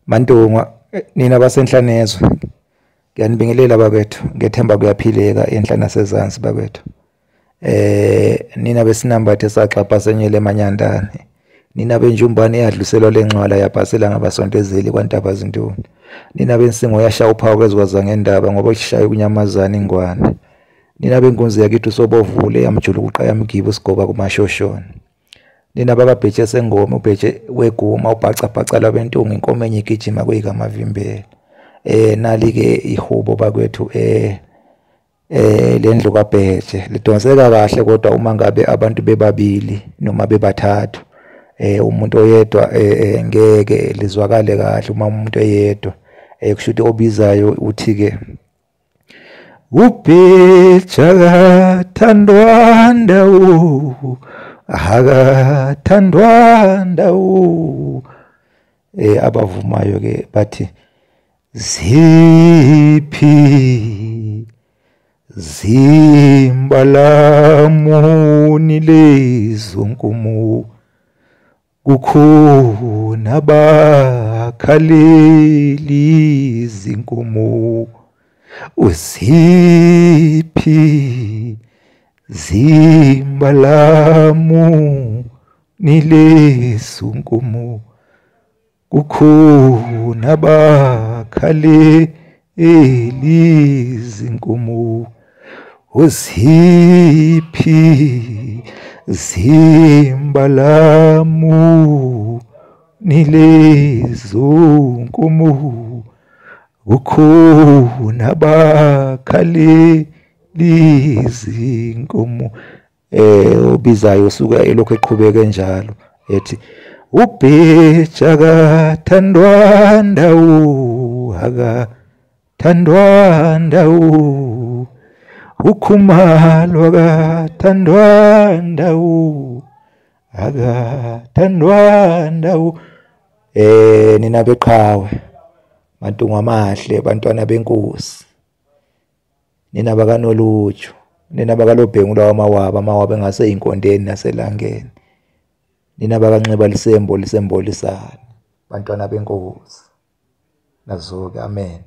Mantungwa, nina basenhlanezwe, ngiyanibingelela bakwethu, ngethemba kuyaphileka enhla nasezansi bakwethu. Nina besinambathe saxapha senyele emanyandane, nina benjumbane eyadluselwa lenxwala yabhasela ngabasontezeli kwantaba zintoni, nina bensingo yashaya uphawu kwezwaza ngendaba ngoba ishaya kunyamazana ingwane, nina benkunzi yakithi usobovule yamjulukuqa yamgiba usigoba kumashoshoni, nina bakabheje sengoma ubheje weguma ubhaca bhaca labentungu inkomo enye igijima kuyikamavimbela. Nali-ke ihubo bakwethu lendlu kaBheje lidonseka kahle, kodwa uma ngabe abantu bebabili noma bebathathu, umuntu oyedwa ngeke lizwakale kahle. Uma umuntu eyedwa, kusho ukuthi obizayo uthi-ke uBheja akathandwa ndawo, akathandwa ndawo. Abavumayo ke bathi ziphi zimbalamuni lezo nkomo, kukhona abakhaleli izinkomo, uziphi zimbalamuni lezo nkomo, kukhona abakhaleli izinkomo, uziphi zimbalamu nilezo nkomo, kukhona abakhaleli izinkomo. Obizayo usuka elokhu eqhubeke njalo ethi uBheja akathandwa ndawo, akathandwa ndawo, uKhumalo akathandwa ndawo, akathandwa ndawo. Nina beqhawe, Mantungwa amahle, bantwana benkosi, nina bakanoluju, nina bakalobhengula wamawaba, amawaba engasey'inkondeni naselangeni, nina bakanxiba lisembo lisembolisana, bantwana benkosi, nazo-ke amen.